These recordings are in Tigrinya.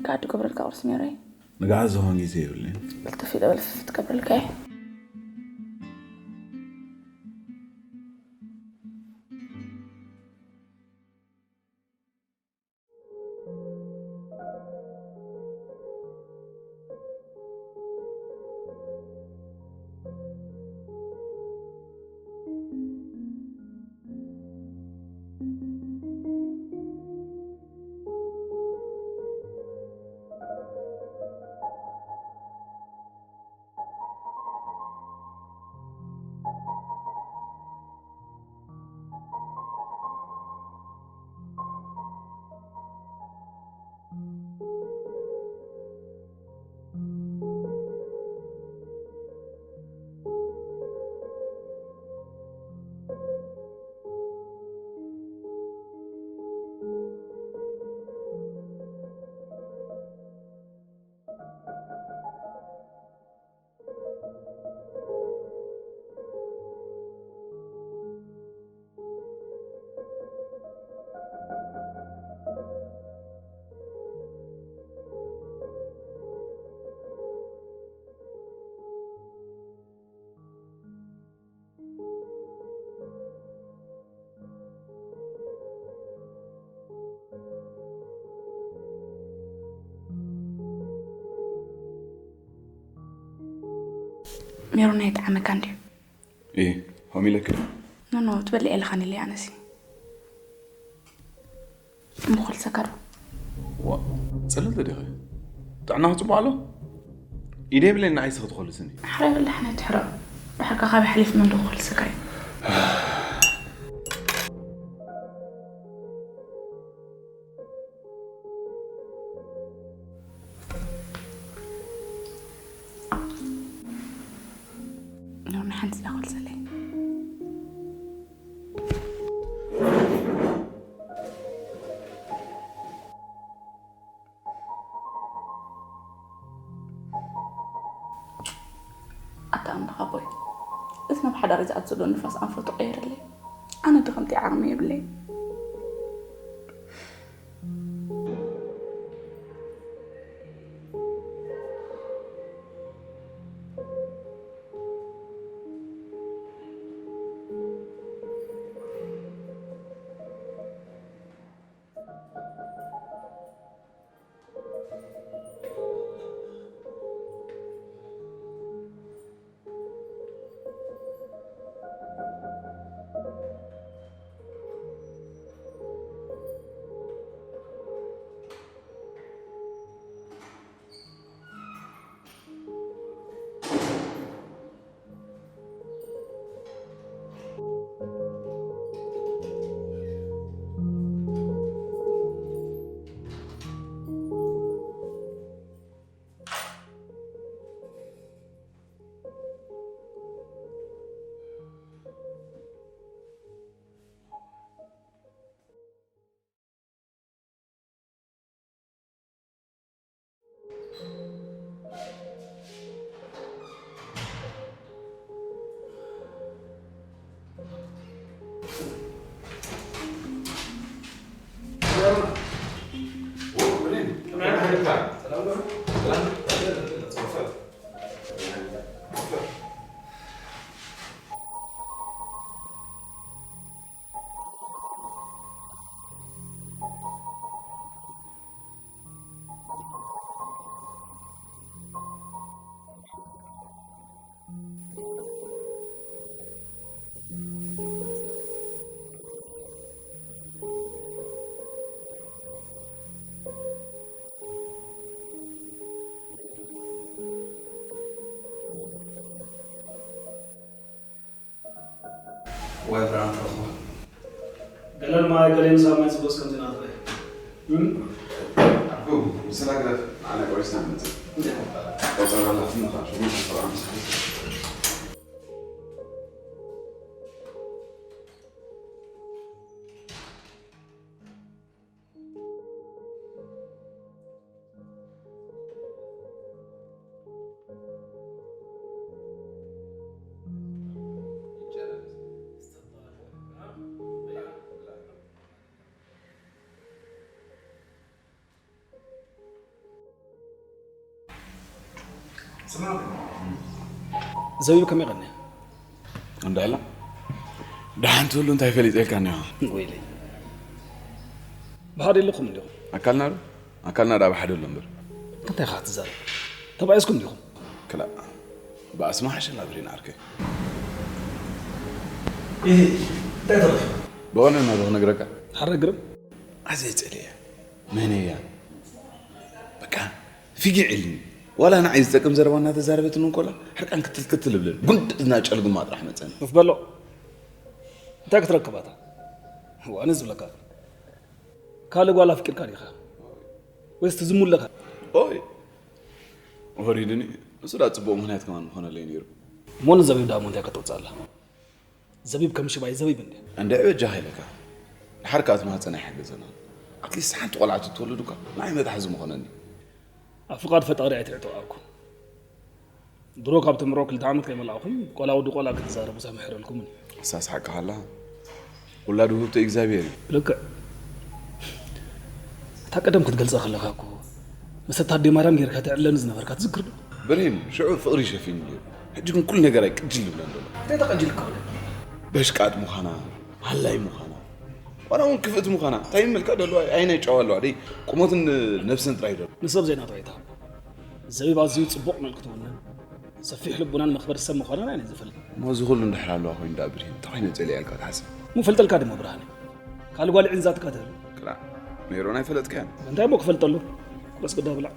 ጋዲ ገብረልካ ቁርሲ ነይረ። ንግዓት ዝኾን ግዜ የብልኝ። ብልጥፍ ኢለ በልፍፍ ትገብረልካ እየ። ሜሮን ኣይጠዓመካ እንድዩ። እይ፣ ከምኡ ኢለኪ ዶ? ኖኖ ትበልዕ ኣለኻን ኢለ ኣነሲ ምኹል ሰከር። ዋ፣ ጽልልቲ ዲኺ? ጥዕናኺ ጽቡቕ ኣሎ? ኢደ የብለይን ንዓይሲ ክትኾልስኒ። ሓራይ በላሕ ናይ ትሕረቕ። ድሕርካ ካበይ ሓሊፍ መን ዶ ክኾልሰካ እዩ? ኖ፣ ንሓንቲ እያ ክወልሰለይ። ኣታ ኣምላኽ ኣቦይ፣ እዚ ናብ ሓዳር ዝኣት ዘሎ ንፋስ ኣንፈቱ ቀይርለይ። ኣነ ድኽምቲ ዓቕሚ የብለይ። ወይ ብርሃን ትረኽቦ። ገለ ድማ ገለ ምሳብ ማይ ጽቡስ ከምዚ ናትበ። ኣቦ፣ ብስላ ግደፍ፣ ንዓና ቆሪስና ንመጽእ። ቆጸራ ላፍን ንኻል ሽጉርቲ ሰብዓ ምሳሌ። ዘቢብ ከመይ ቀኒያ? እንዳ ኢላ ደሓን ትህሉ እንታይ ፈሊጠልካ እኒሆ? ወይለይ። ብሓደ ኣለኹም እንዲኹም። ኣካልና ዶ? ኣካልና ዳ ብሓደ ኣሎ እምበር። እንታይ ኢኻ ትዛረብ? ተባኢስኩም ዲኹም? ክላእ። ብኣስማ ሓሸላ ብሬን ዓርከይ። ኢሂ፣ እንታይ ተረፊ? ብቐንዕና ዶ ክነግረካ? ሓረ ግርም? ኣዘይ ጸልየ። መን እያ? በቃ፣ ፊጊዕ ኢልኒ። ዋላ ንዓይ ዝጠቅም ዘረባ እናተዛረበትኒ እንኮላ፣ ሕርቃን ክትል ክትል እብለኒ። ጉንዲ እዝና ጨልግማ ጥራሕ መጸኒ። ኮፍ በሎ። እንታይ ክትረክብ ኣታ? ዋኒ ዝብለካ። ካልእ ጓል ኣፍቂርካ ዲኻ? ወይስ ትዝሙ ኣለካ? ኦይ። ወሪድኒ። እሱ ዳ ጽቡቕ ምኽንያት ከማን ምኾነለይ ነይሩ። እሞ ንዘቢብ ዳሞ እንታይ ከተውጽእ ኣላ? ዘቢብ ከም ሽባይ ዘቢብ እንድያ። እንድዒ በጃኻ ኢለካ። ድሓር ከኣ እቲ ማህጸን ኣይሓገዘናን። ኣትሊስት ሓንቲ ቆልዓ ትትወልድ እኳ ንዓይ መትሓዚ ምኾነኒ። ኣብ ፍቓድ ፈጣሪ ኣይትዕጠቕ ኣኩ። ድሮ ካብ ተምርዖ ክልተ ዓመት ከይመላእኹም ቆልዓ ወዲ ቆልዓ ክትዛረቡ ሰምሕረልኩምን እዩ። እሳስ ሓቅኻ ኣላ። ውላድ ውህብቶ እግዚኣብሔር እዩ። ልክዕ። እታ ቀደም ክትገልጻ ከለኻ እኮ መሰታ ኣደይ ማርያም ጌርካ ትዕለኒ ዝነበርካ ትዝክር ዶ? ብርሂን፣ ሽዑ ፍቕሪ ሸፊኑ ነይሩ። ሕጂ ግን ኩሉ ነገራይ ቅጅል ይብለን ዘሎ። እንታይ ተቐጂልካ ወለዲ? በሽቃጥ ምዃና፣ ሃላይ ምዃና፣ ዋላ እውን ክፍእቲ ምዃና። እንታይ ይመልካ ደለዋ? ኣይናይ ጨዋ ኣለዋ ደይ ቁመትን ነብስን ጥራይ ደሎ። ንሰብ ዘይናቱ ኣይትሃብ። ዘቢብ ኣዝዩ ጽቡቕ መልክቲ ውንን ሰፊሕ ልቡናን መኽበሪ ሰብ ምዃና ናይ ዝፈልጥ። እሞ እዚ ኩሉ እንድሕር ኣለዋ ኮይኑ ደኣ ብርሂን እንታይ ኮይነ ጸሊኣ ኢልካ ትሓስብ? እሞ ፈልጠልካ ድማ ብርሃነ። ካልእ ጓል ዕንዛትካ ትህሉ። ክላ ሜሮን ኣይፈለጥካያን? እንታይ እሞ ክፈልጠሉ? ቁረስ ግዳ ብላዕ።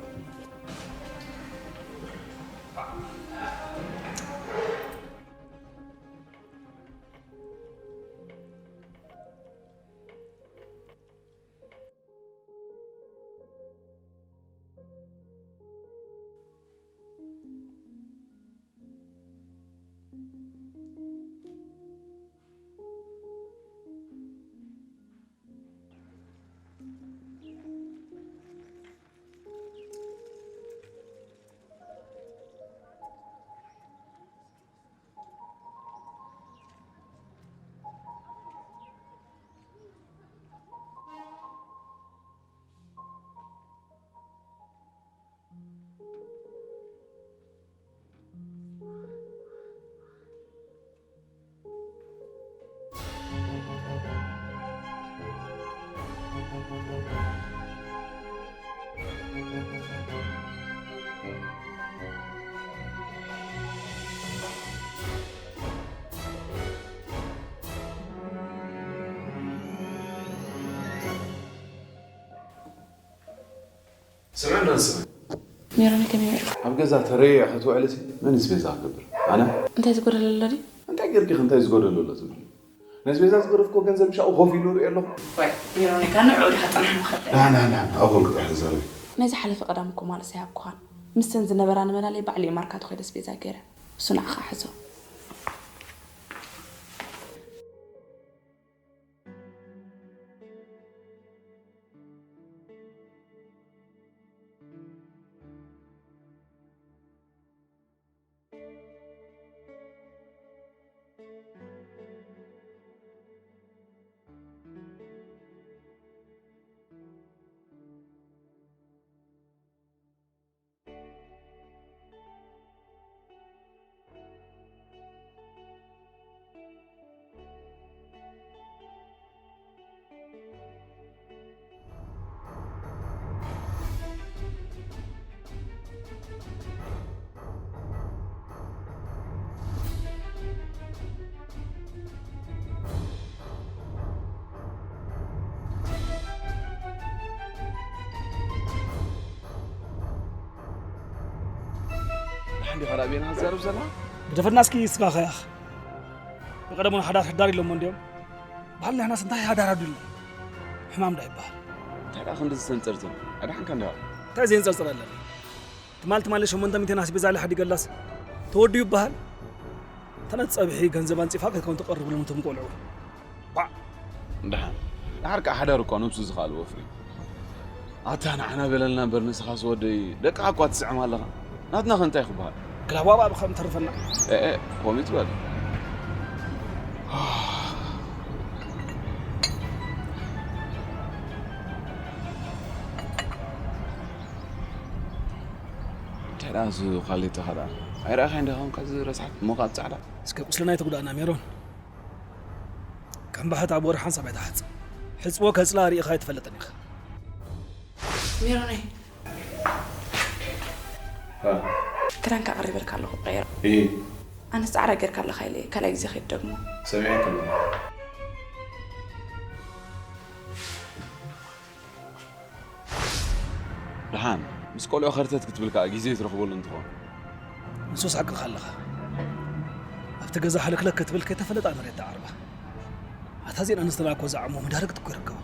ስምዕና ንስምዕ። ሜሮን ከመይ ውዒልካ? ኣብ ገዛ ተረየ ክትውዕልሲ መን ስቤዛ ክገብር? ኣነ? እንታይ ዝጎደለ ኣሎ ድዩ? እንታይ ጌርኪ እንታይ ዝጎደለ ኣሎ ትብሊ? ነስቤዛ ዝገደፍኮ ገንዘብ ሻኡ ኮፍ ኢሉ ርኢ ኣለኹ። ወይ፣ ሜሮን፣ ካብ ንዕኡ ዲኻ ጽናሕ ምኸደ? ና፣ ና፣ ና፣ ና፣ ኣብኡ ክጥራሕ ዝዛረብ። ናይ ዝሓለፈ ቀዳም እኮ ማለስ ኣይሃብኩኻን። ምስተን ዝነበራ ንመላለይ ባዕለይ ማርካቶ ከይደ ስቤዛ ገይረ። እሱ ንዓኻ ሕዞ። ደሓን ዲኻ ራብየና ዝዛረብ ዘላ? ግደፈና እስኪ ስጋኸ ያኽ። ብቐደሙን ሓዳር ሕዳር ኢሎሞ እንድዮም። ባህል ንሕናስ እንታይ ሓዳር ኣዱልና? ሕማም ዳ ይበሃል? እንታይ ደኣ ክንዲ ዝሰንጸርጽር? ኣድሓንካ እንድኻ? እንታይ ዘየንጸርጽር ኣለኒ? ትማል ትማል ሸሞንተ ሚእቲ ኣስቤዛ ኢላ ሓዲገላስ ተወዲኡ ይበሃል? እታ ነቲ ጸብሒ ገንዘብ ኣንጺፋ ክትከውን ትቐርብሎም እቶም ቆልዑ። ባዕ! ደሓን። ደሓር ከኣ ሓዳር እኳ ነብሱ ዝኸኣል ወፍሪ። ኣታ ንዓና በለልና እምበር ንስኻስ ወደይ ደቅኻ እኳ ትስዕም ኣለኻ። ናትና ከ እንታይ ክበሃል? ክላዋባብ ከም ተርፈና። ኤ፣ ኤ፣ ከምኡ ይትበል። እንታይ ራሱ ኳሊቲ ኸዳ ኣይረኣኻይ እንዲኻ ኸዚ ረስሓት ሞኻ ጻዕዳ። እስከ ቁስልና ኣይተጉዳእና ሜሮን። ከም ባሕት ኣብ ወርሒ ሓንሳብ ኣይትሓጽ። ሕጽቦ ከጽላ ርኢኻ ኣይትፈልጥን ኢኻ። ሜሮነይ፣ ክዳንካ ኣቕሪበልካ ኣለኹ ቀይር። ኣነስ ጻዕዳ ጌርካ ኣለኻ ኢለ ካልኣይ ግዜ ከይድ ደግሞ። ሰሚዐ ከሎ ደሓን ምስ ቆልዑ ከርተት ክትብል ከዓ ግዜ ትረኽበሉ እንትኾን። ንሱስ ሓቅኻ ኣለኻ። ኣብቲ ገዛ ሕልክለክ ክትብል ከይተፈለጣ መሬት ትዓርባ። ኣታ ዜን ኣንስትና እኮ ዝዓሞ መዳርግቲ እኮ ይርከቦ።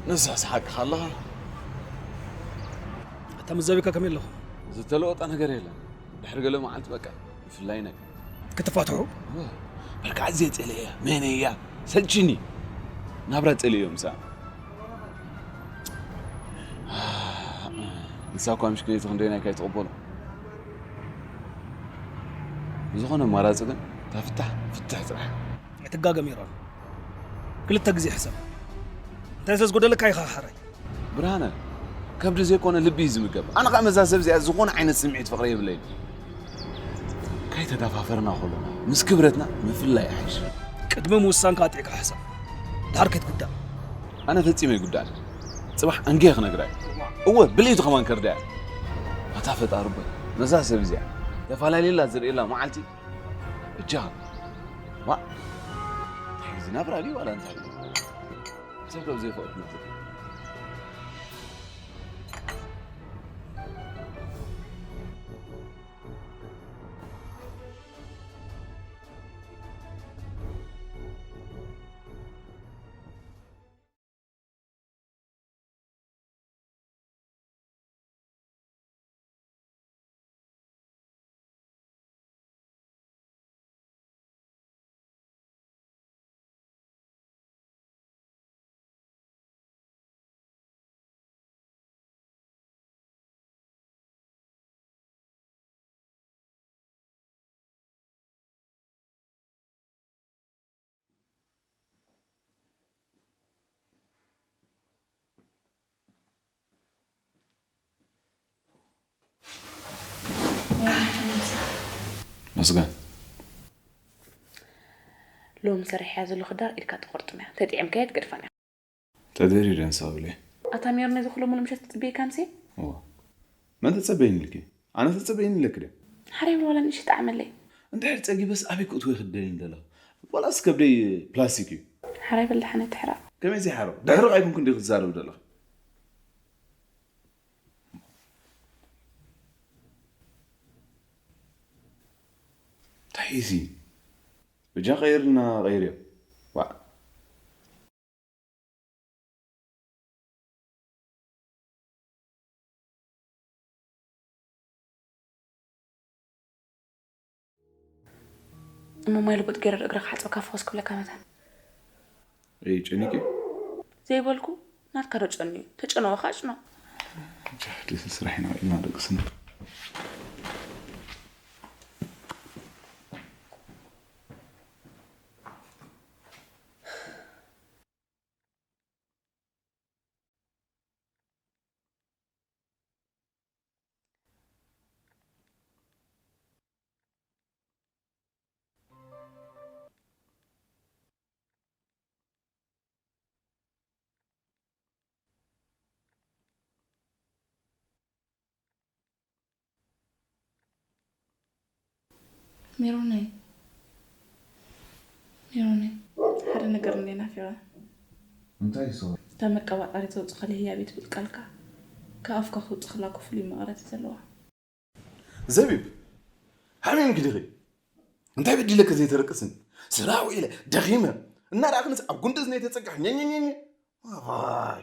ንሳስ ሓቅኻ ኣለኻ። ኣታ ምስ ዘቢካ ከመይ ኣለኹ? ዝተለወጠ ነገር የለን። ድሕሪ ገለ መዓልቲ በቃ ብፍላይ ነገር ክትፋትሑ። በርካ ኣዝየ ጸልእያ መን እያ ሰልችኒ ናብራ ጸልእዮ ምሳ ንሳ እኳ ምሽ ክልተ ክንደይ ናይካ ይትቕበሎ ብዝኾነ ኣማራፂ ግን እታ ፍታሕ ፍትሕ ጥራሕ ኣይትጋገም ይረን ክልተ ግዜ ሕሰብ እንታይ ስለ ዝጎደለካ ኢኻ ሓራይ ብርሃነ ከብዲ ዘይኮነ ልቢ እዩ ዝምገብ። ኣነ ከዓ መዛ ሰብ እዚኣ ዝኾነ ዓይነት ስምዒት ፍቕሪ የብለይን። ከይተዳፋፈርና ከሎና ምስ ክብረትና ምፍላይ ይሓይሽ። ቅድሚ ምውሳንካ ኣጥዕካ ሕሰብ። ድሓር ከይትጉዳእ። ኣነ ፈጺመ ይጉዳእኒ። ጽባሕ ኣንጊሀ ክነግራ እየ። እወ ብልይቲ ከማን ከርዳ እያ። ኣታ ፈጣሪ እቦይ ነዛ ሰብ እዚኣ ተፈላለየላ ዝርእየላ መዓልቲ እጃኻ። ዋእ እንታይ ዝናብራ ድዩ ዋላ እንታይ እዩ? ሰብ ካብ ዘይፈልጥ መጽእ። መስገን ሎም ሰሪሕያ ዘለኹ ዳር ኢድካ ተቆርጥምያ ተጥዒምካያ ትገድፋን ተደሪረ ንሳብለ ኣታ ሜር ነዚ ኩሎ ሙሉ ምሸት ትጽበየካ ንሲ እዋ መን ተጸበይኒ ኢልኪ ኣነ ተጸበይኒ ኢለኪ ደ ሓራይ ብል ዋላ ንእሽ ጣዕመለይ እንድሕር ጸጊበስ ኣበይ ክእትወ ክደልኒ ደለኹ ዋላስ ከብደይ ፕላስቲክ እዩ ሓራይ ብል ደሓነ ትሕራ ከመይ ዘይሓሮ ድሕሪ ኣይኩንኩ እንዲ ክትዛረብ ደለኹ እንታይ እዚ በጃ ቀይርልና ቀይርዮ ዋዕ እሞ ማይ ልቡጥ ገይረ እግረ ክሓፅበካ ፈወስ ክብለካ መታን ጨኒቂ ዘይበልኩ ናትካ ዶ ጨንዩ ተጨነወ ከዓ ጭኖ ስራሕ ኢና ኢልና ደቂ ስኒ ሜሮነይ ሜሮነይ ሓደ ነገር እንደ ናፊቐ እንታይ ሶ እታ መቀባጣሪት ዘውፅኸለ ህያብ ትብል ቃልካ ካብ ኣፍካ ክውፅእ ከላ ክፍሉይ መቐረት እዩ ዘለዋ ዘቢብ ሓሚምኪ ዲኺ እንታይ በዲለኪ ዘይተረቅስን ስራሕ ውዒለ ደኺመ እናረኣኽንስ ኣብ ጉንዲ እዝነይ ተፀግዐ ኘኘኘኘ ዋይ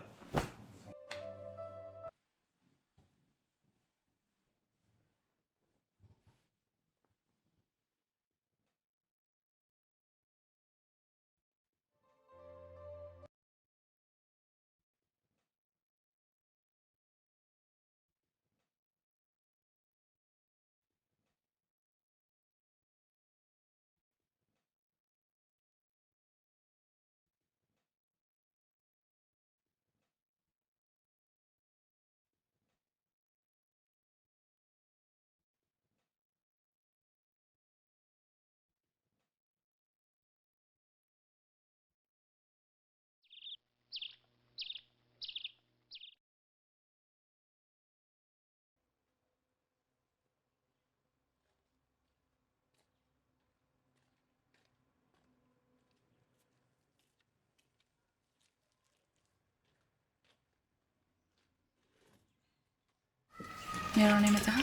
ሜሮን ይመጽኻ?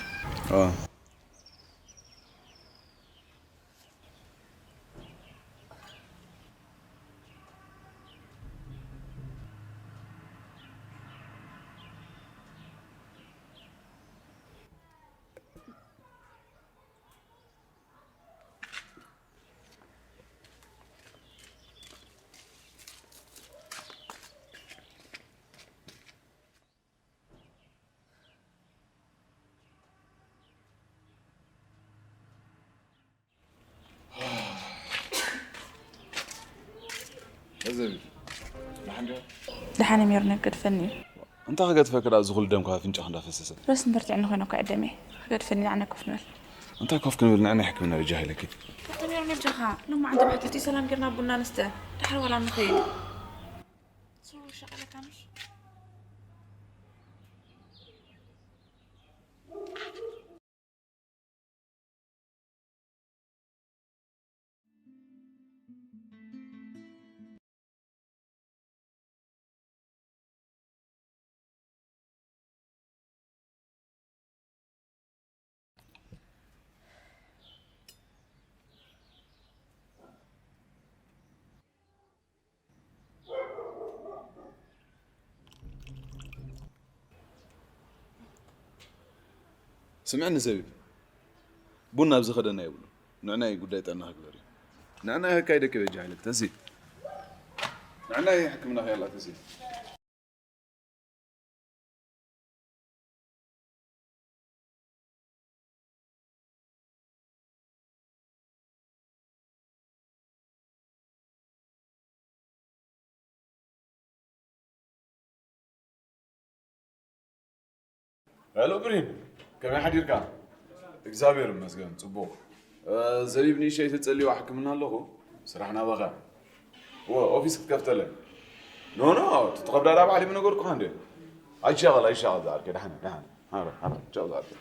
ደሓን ሜሮን፣ ገድፈኒ እዩ። እንታይ ክገድፈካ ደኣ፣ እዚ ኩሉ ደምካ ኣፍንጫኻ እንዳፈሰሰ? ረስ እንበርትዕኒ ኮይነ እኮ ዕደመ። ክገድፈኒ ንዓና ኮፍ ንበል። እንታይ ኮፍ ክንብል፣ ንዕና ሕክምና በጃ ኢለኪ። ኣቶ ሜሮን በጃኻ፣ ሎማዓንቲ ብሕትርቲ ሰላም ጌርና ቡና ንስተ። ድሓር ዋላ ንኸይድ። ሶ ሸቐለካ ምሽ? ስምዕኒ ዘቢብ፣ ቡን ኣብዚ ከደና የብሉ። ንዕናይ ጉዳይ ጥዕና ክግበር እዩ። ንዕናይ ህካይ ደቂ በጃ ኢለክ ተሲ። ንዕናይ ሕክምና ከያላ ተሲ። ሄሎ ብሪን፣ ከመይ ሓዲርካ? እግዚኣብሔር ይመስገን፣ ጽቡቕ። እ፣ ዘቢብ ንእሽተይ ተጸልይዋ ሕክምና ኣለኹ። ስራሕ ናባኻ። እወ፣ ኦፊስ ክትከፍተለይ? ኖ፣ ኖ፣ እቲ ትኸብዳ ዳ ባዕሊ ምነገርኩኻ እንዴ? ኣይሻቐል፣ ኣይሻቐል ዝኣርከ፣ ደሓን፣ ደሓን። ሃረ፣ ሃረ፣ ቻው ዝኣርከ።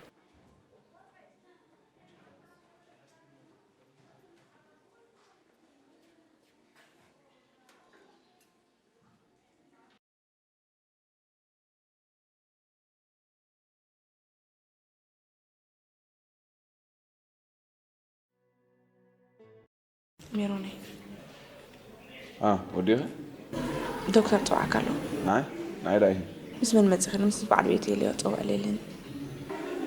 ሜሮነይ። አ፣ ወዲኻ? ዶክተር ጸዋዕካ ኣሎ። ናይ? ናይ ዳይ? ምስ መን መጺኺ? ምስ በዓል ቤት ኢለዮ ጸውዕ ለይልን።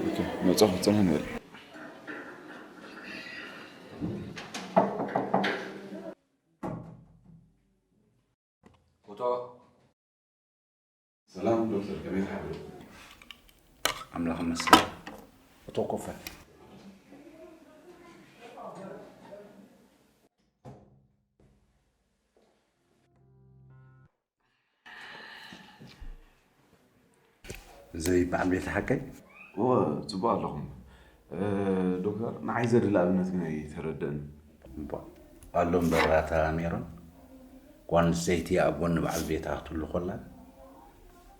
ኦኬ፣ መጻኹ ጽንሕ ንበል። ፎቶ። ሰላም ዶክተር፣ ከመይ ትሓድሩ? ኣምላኽ ይመስገን። ፎቶ ኮፈ። ዘይ በዓል ቤት ሓቀይ? እወ፣ ጽቡቕ ኣለኹም። እ፣ ዶክተር፣ ንዓይ ዘድሊ ኣብነት ግን ኣይተረድእን። እባ፣ ኣሎ እምበር ኣታ ሜሮን፣ ጓል ኣንስተይቲ ኣብ ጎኒ በዓል ቤታ ክትህሉ ከላ፣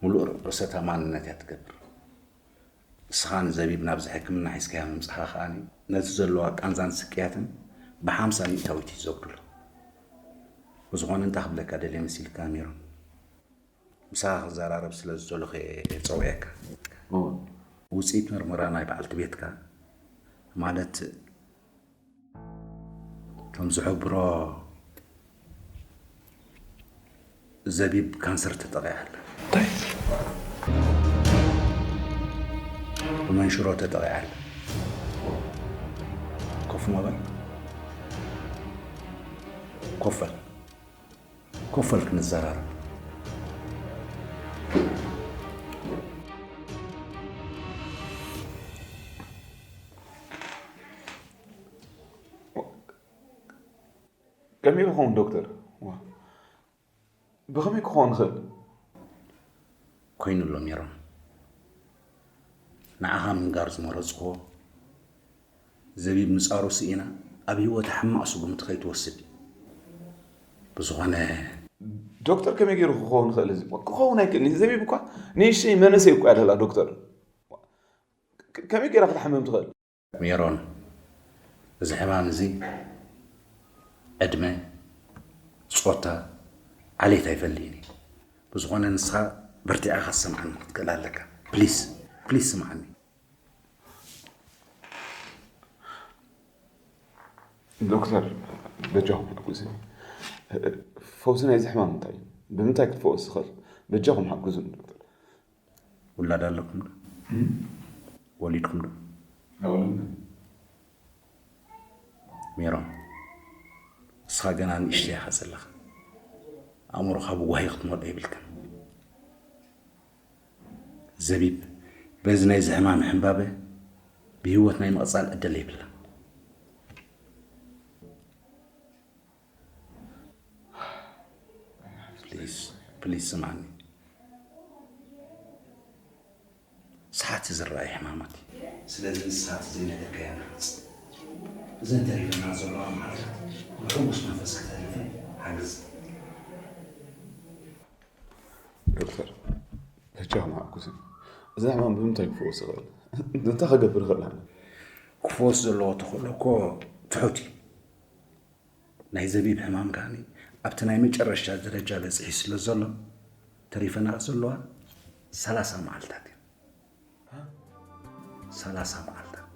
ምሉእ ርእሰ ተኣማንነት እያ ትገብር። ንስኻ ንዘቢብ ናብዚ ሕክምና ሒዝካዮ ምምጻኻ ከኣ፣ ነቲ ዘለዋ ቃንዛን ስቅያትን ብሓምሳ ሚእታዊት እዩ ዘጉድሎ። ብዝኾነ እንታይ ክብለካ ደልየ መሲልካ ሜሮን? ምሳኻ ክዘራረብ ስለ ዝደለኹ እየ ጸዊዐካ። እወ። ውጽኢት ምርመራ ናይ በዓልቲ ቤትካ፣ ማለት ከም ዝሕብሮ፣ ዘቢብ ካንሰር ተጠቒዓ ኣላ። እንታይ? ብመንሽሮ ተጠቒዓ ኣላ። ኮፍ ሞ በል። ኮፍ በል። ኮፍ በል ክንዘራረብ። ከመይ ክኸውን ዶክተር? ዋ፣ ብኸመይ ክኸውን ይኽእል? ኮይኑ ኣሎ ሜሮን። ንዓኻ ምንጋር ዝመረጽክዎ፣ ዘቢብ ምጻሩ ስኢና ኣብ ህይወታ ሕማቕ ስጉምቲ ከይትወስድ። ብዝኾነ፣ ዶክተር፣ ከመይ ገይሩ ክኸውን ይኽእል? እዚ ክኸውን ኣይክእልን። ዘቢብ እኳ ንእሽተይ መንእሰይ እኳ እያ ደላ ዶክተር። ከ-፣ ከመይ ገይራ ክትሓምም ትኽእል? ሜሮን፣ እዚ ሕማም እዚ ዕድመ፣ ጾታ፣ ዓሌት ኣይፈልይን እዩ። ብዝኾነ ንስኻ በርቲዕኻ ክትሰምዓኒ ክትክእል ኣለካ። ፕሊስ፣ ፕሊስ ስምዓኒ። ዶክተር፣ በጃኹም ሓግዙኒ። ፈውሲ ናይዚ ሕማም እንታይ እዩ? ብምንታይ ክትፈወስ ይኽእል? በጃኹም ሓግዙኒ ዶክተር። ውላድ ኣለኩም ዶ? ወሊድኩም ዶ? ሜሮን፣ ንስኻ ገና ንእሽተይ ኢኻ ዘለኻ። ኣእምሮኻ ብጓሂ ክትመልኦ የብልካን። ዘቢብ፣ በዚ ናይዚ ሕማም ሕንባበ ብህይወት ናይ ምቕጻል ዕድል የብላን። ፕሊዝ፣ ፕሊዝ ስምዓኒ። ሰዓት ዝረኣይ ሕማማት እዩ። ስለዚ ንስኻ እቲ ዘይነገርካዮ ንሓጽ። እዘን ተሪፈና ዘለዋ መዓልታት ብሕጉስ መንፈስ ከተሕልፈን ሓግዝ። ዶክተር፣ በጃኹም ሓግዙኒ። እዚ ሕማም ብምንታይ ክፍወስ ይኽእል? እንታይ ክገብር ይኽእል ኣነ? ክፍወስ ዘለዎ ተኽእሎ እኮ ትሑት እዩ። ናይ ዘቢብ ሕማም ከኣ ኣብቲ ናይ መጨረሽታ ደረጃ በጺሑ ስለ ዘሎ፣ ተሪፈና ዘለዋ ሰላሳ መዓልታት እዩ። ሰላሳ መዓልታት።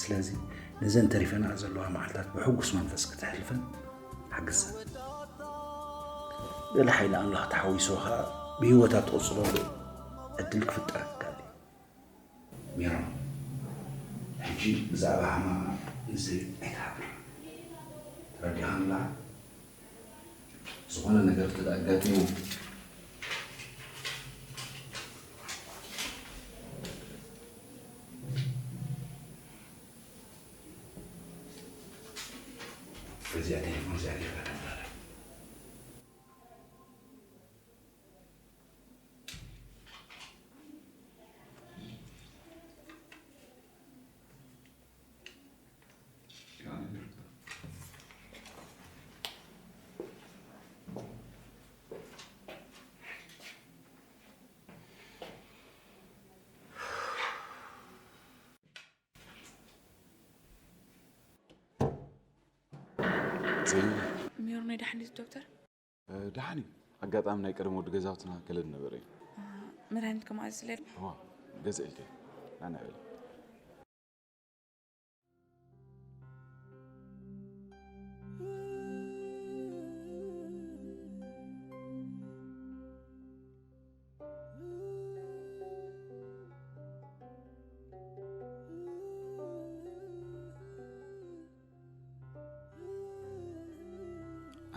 ስለዚ ነዘን ተሪፈና ዘለዋ መዓልታት ብሕጉስ መንፈስ ከተሕልፈን ሓግዘን። ገለ ሓይሊ ኣምላኽ ተሓዊስዎ ኸኣ ብህይወታ ትቕጽለሉ ዕድል ክፍጠረካ እዩ። ሜሮን፣ ሕጂ ብዛዕባ ሕማማ ንዘይ ኣይትሓብር። ተረዲኻንላ? ዝኾነ ነገር እንተ ኣጋጢሙ በዚኣ ቴሌፎን እዚኣ ጌርካ ተዛረብ። ሜሮን ናይ ዳሕንዲት ዶክተር? ደሓን እዩ። ኣጋጣሚ ናይ ቀደም ወዲ ገዛውትና ከለድ ነበረ እዩ። መድሃኒት ከማእዝዝለይ? እዋ፣ ገዝእልኪ። ናና በለ።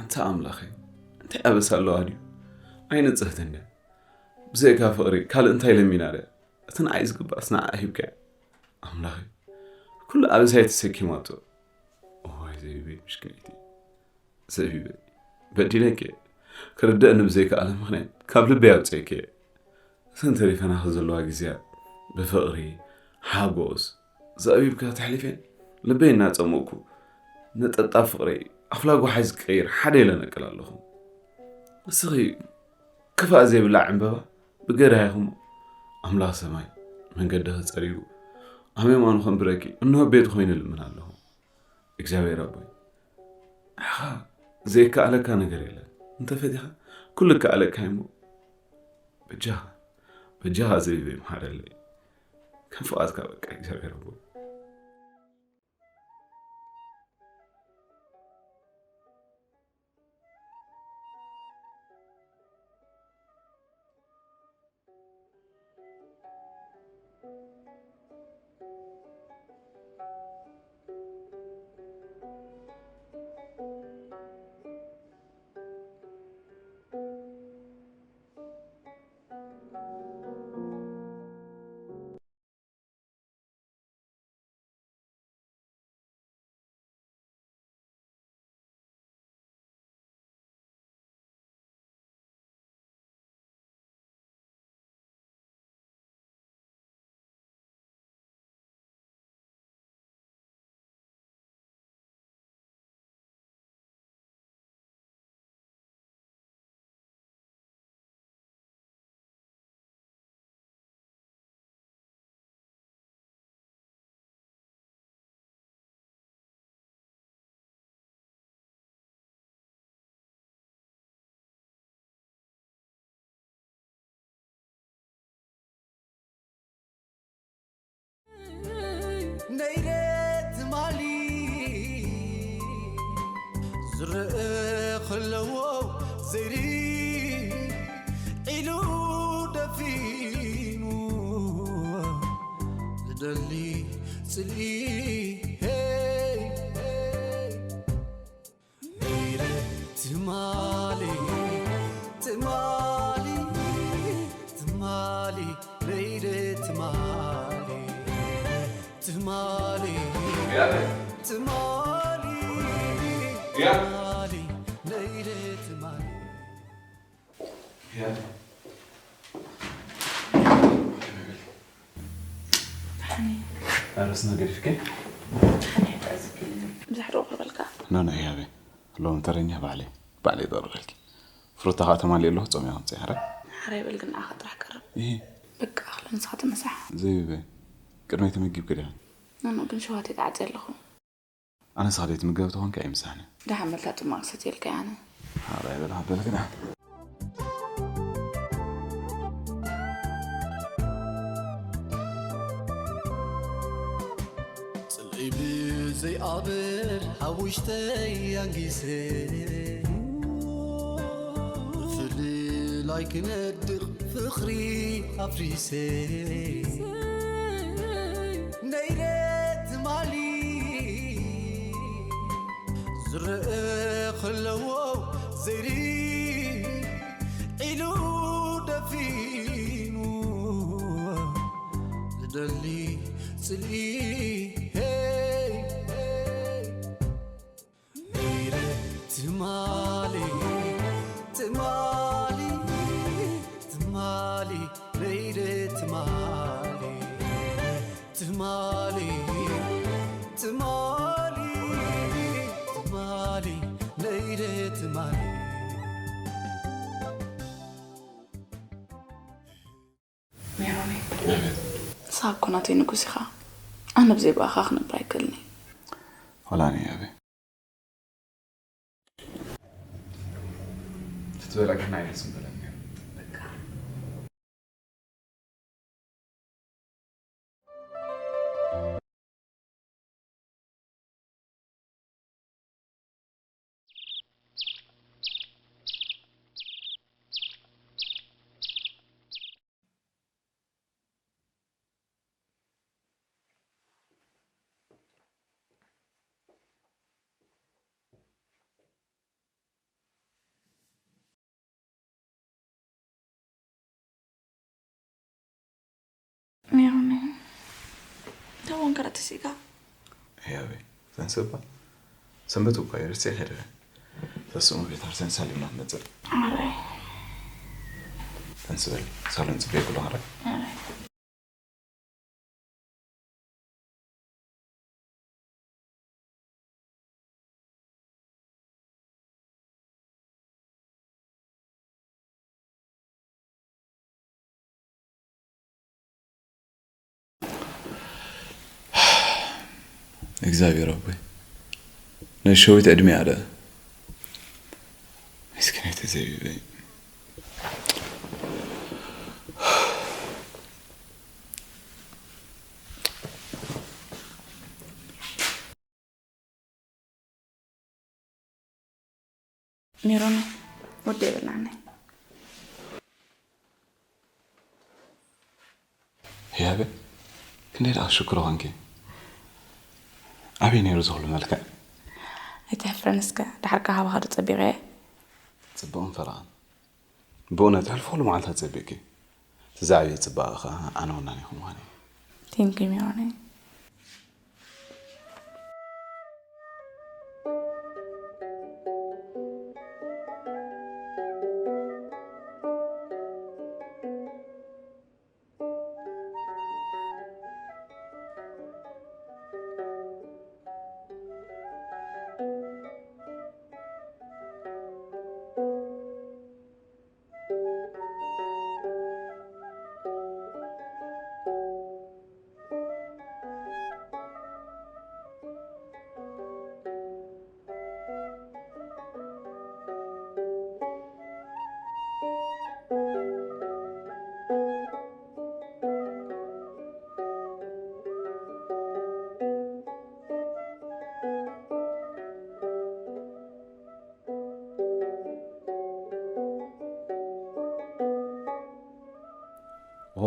ኣንታ ኣምላኸይ፣ እንታይ ኣበሳ ኣለዋ ድዩ? ኣይ ንጽህቲ እንድያ። ብዘይካ ፍቕሪ ካልእ እንታይ ለሚና ድያ? እቲ ንዓይ ዝግባእስ ንዓኣ ሂብካያ። ኣምላኸይ፣ ኩሉ ኣበሳይ ተሰኪማቶ። እዋይ ዘቢበይ፣ ምሽክነይቲ ዘቢበይ፣ በዲለኪ እየ። ክርደእኒ ብዘይከኣለ ምኽንያት ካብ ልበይ ኣውጺኤኪ እየ። እተን ተሪፈናኺ ዘለዋ ግዜያት ብፍቕሪ፣ ሓጎስ፣ ዘዕቢብካ ተሕሊፈን ልበይ እናጸመቕኩ፣ ነጠብጣብ ፍቕረይ ኣፍላ ጓሓይ ዝቀይር ሓደ የለነቅል ኣለኹ። ንስኺ ክፋእ ዘይብላ ዕምበባ ብገዳይኹም ኣምላኽ ሰማይ መንገድኺ ጸሪጉ ኣብ የማኑ ከንብረኪ እንሆ ቤቱ ኮይኑ እልምን ኣለኹ። እግዚኣብሔር ኣቦይ፣ ንዓኻ ዘይከኣለካ ነገር የለን። እንተፈቲኻ ኩሉ ይከኣለካ እዩ እሞ በጃኻ፣ በጃኻ ዘቢበይ መሓረለይ። ከም ፍቓድካ በቃ እግዚኣብሔር ኣቦይ። ነይረ ትማሊ ርእ ከለዎ ዘይሪ ኢሉ ደፊኑ ዝደሊ ጽልኢ ሄይ ሄይ ነይረ ትማሊ ትማሊ ትማሊ ነይረ ትማሊ ትማሊ ትማሊ ትማሊ ነይረ ትማሊ ኣረስና ገዲፍከ ብዙሕ ዶ ክበልካ ኖ ኖ ህያበ ሎም ተረኛ ባዕለይ ባዕለይ ይጠርረልኪ ፍሩታ ከዓ ተማሊ ኣለኹ ፆም ያኹም ፀያረ ሓራይ በል ግን ንዓኻ ጥራሕ ቀርብ ይሄ በቃ ኣኽለ ንስኻ ትመሳሕ ዘይበ ቅድመይ ተመጊብኪ ዲኻ ኖ ኖ ግን ሸዋተይ ተዓፅየ ኣለኹ ኣነ ስኻ ዘይትምገብ ተኾንካ ኣይምሳሕኒ ደሓን በልካ ፅማቕ ክሰትየልካ እየ ኣነ ሓራይ በል ሃበል ግና ጽልኢ ብዘይኣበር ኣብ ውሽጠይ ኣንጊሰ ብፍልላይ ክነድቕ ፍቕሪ ኣፍሪሰ ነይረ ትማሊ ዝረአ ከለዎ ዘይሪ ኢሉ ደፊኑ ዝደሊ ጽልኢ ሄይ ሄይ ነይረ ትማሊ ትማሊ ትማሊ ነይረ ትማሊ ትማሊ ትማሊ ትማሊ ነይረ ትማሊ ሜሮነይ ንስኻ እኮ ናተይ ንጉስ ኢኻ ኣነ ብዘይ ብኣኻ ክነብር ኣይክእልን እየ ወላ ኣነ ያበ ክትበላ ግን ኣይደስም በለኒ ሜሮነይ እንታይ ወንከራ ተሲእካ ህያበይ ዘንስባ ሰንበት እኳ እዩ ርሴ ሄደ ተስሙ ቤት ኣርሰን ሳሊምና ትመፅእ ኣረይ ተንስበል ሳሎን ፅበይ ኩሎ ኸረ እግዚኣብሔር ኣቦይ ነቲ ሸዊት ዕድሚኣ ደኣ ምስኪነይቲ ዘቢበይ ሜሮን ወደይ በላኒ ህያበ ክንደይ ደኣ ሽክሮ ኾንኪ ኣበይ ነይሩ ዝኽሉ መልክዕ ኣይትሕፍረን እስከ ድሓር ካባኻ ዶ ጸቢቐ እየ ጽቡቕን ፈረቓን ብእውነት ሕልፊ ኩሉ መዓልታት ጸቢቕኪ እቲ ዝዓበየ ጽባቐ ኸኣ ኣነ ወናኒኺ ምዃነይ እዩ ቴንኪ ሜሮነይ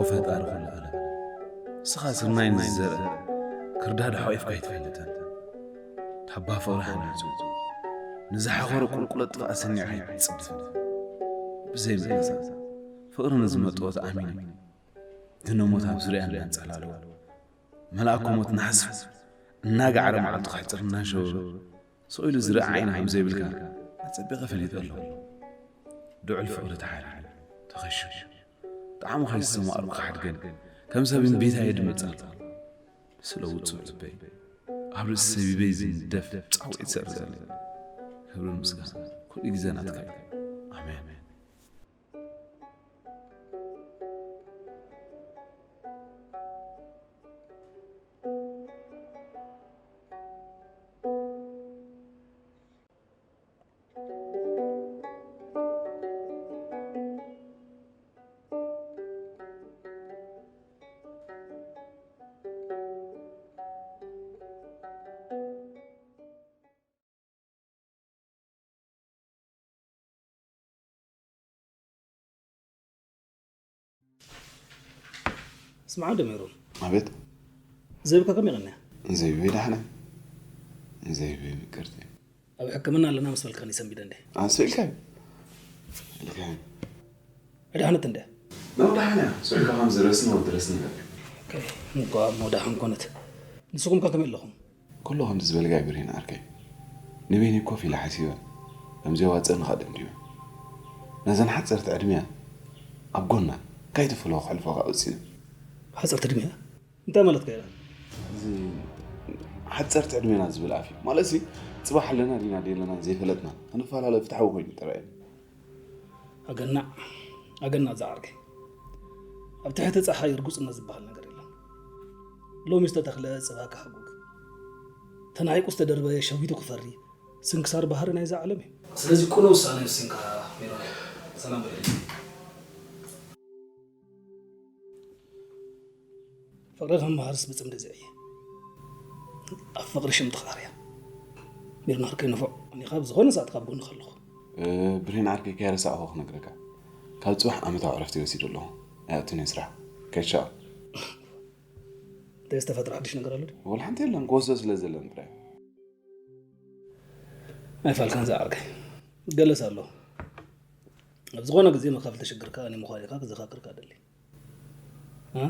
ፈጣሪ ኩሉ ዓለም፣ ንስኻ ስርናይ ንዝዘርአ ክርዳድ ሓቒፍካ ኣይትፈልጥን። ታባ ፍቕሪ ሃኒጹ ንዝሓኾረ ቁልቁለት ጥፍኣት ሰኒዕካ ኣይትጽድፍን። ብዘይ ምእንሳ ፍቕሪ ንዝመጥወት ኣሚኑ ድነ ሞት ኣብ ዙርያ እናንጸላለወ፣ መልኣኮ ሞት ናሕስ እናጋዕረ መዓልቱ ከሕጽር እናሸወበ፣ ስቕ ኢሉ ዝርኢ ዓይኒ ከም ዘይብልካ ኣጸቢቐ ፈሊጠ ኣለኹ። ድዑል ፍቕሪ ተሓሪሩ፣ ተኸሺኑ፣ ጣዕሙ ከይሰማቐርኩ ክሓድገን ከም ሰብ እምቢታየ ድመጽ ኣሎ። ስለ ውጹዕ ልበይ ኣብ ርእሲ ሰቢበይ ዝንደፍ ጻውዒት ሰርዘለይ። ክብርን ምስጋና ኩሉ ግዜ ናትካ እዩ። ኣሜን። ስምዓ እንዶ ሜሮን። ኣቤት። ዘቢብካ ከመይ ቀንያ? ዘቢበይ ደሓነ። ዘቢበይ ምቅርቲ። ኣብ ሕክምና ኣለና ምስ በልካኒ ሰንቢደ እንደ። ኣንስእ ኢልካዮ? ኢልካዮ። ኣድሓነት እንደ? ነው ደሓነ። ስዑካ ከም ዝረስኒ ወዲ ረስኒ ገለ። ኦኬ፣ እንኳ እሞ ደሓን ኮነት። ንስኹም ከ ከመይ ኣለኹም? ኩሉ ከምዚ ዝበልካዮ ብርሂን ዓርከይ። ንበይነይ ኮፍ ኢለ ሓሲበ። ከምዚ የዋጽእኒ ከ ደምዲመ። ነዘን ሓጸርቲ ዕድመያ ኣብ ጎና ካይትፍልሆ ከሕልፋ ከኣ ወሲነ። ሓጸርቲ ዕድመያ? እንታይ ማለትካ ኢኻ? እዚ ሓጸርቲ ዕድሜና ዝብል ኣፍ እዩ። ማለትሲ፣ ጽባሕ ኣለና ዲና ደየለናን ዘይፈለጥና፣ ክንፈላለ ፍትሓዊ ኮይኑ ይጥራየኒ። ኣገናዕ፣ ኣገናዕ ዝዓርከይ። ኣብ ትሕቲ ጸሓይ ርጉጽነት ዝበሃል ነገር የለን። ሎሚ ዝተተኽለ ጽባ ክሕጉግ፣ ተናዒቁ ዝተደርበየ ሸዊቱ ክፈሪ፣ ስንክሳር ባህሪ ናይዛ ዓለም እዩ። ስለዚ ቅኑዕ ውሳነ ወሲንካ ሜሮን። ሰላም በለለይ። ፍቕሪ ከም መሃርስ ብጽምዲ ዝዕየ። ኣብ ፍቕሪ ሽም ተኻርያ። ሜሮን ዓርከይ ንፉዕ፣ ኣነ ካብ ዝኾነ ሰዓት ካብ ጎንኻ ኣለኹ። እ፣ ብርሂን ዓርከይ ከይረሳዕኹ ክነግረካ። ካብ ጽባሕ ዓመታዊ ዕረፍቲ ወሲደ ኣለኹ። ኣይኣቱን እየ ስራሕ። ከይሻ። እንታይ ዝተፈጥረ ሓድሽ ነገር ኣሎ ድዩ? ወላ ሓንቲ የለን፣ ክወስዶ ስለ ዘለኒ ጥራይ። ኣይፋልካን ዝዓርከይ። ገለስ ኣሎ። ኣብ ዝኾነ ግዜ መኻፍል ተሽግርካ ኣነ ምዃን ኢኻ ክዘኻክርካ ደሊ። እ?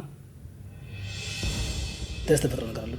እንታይ ዝተፈጥረ ነገር ኣሎ?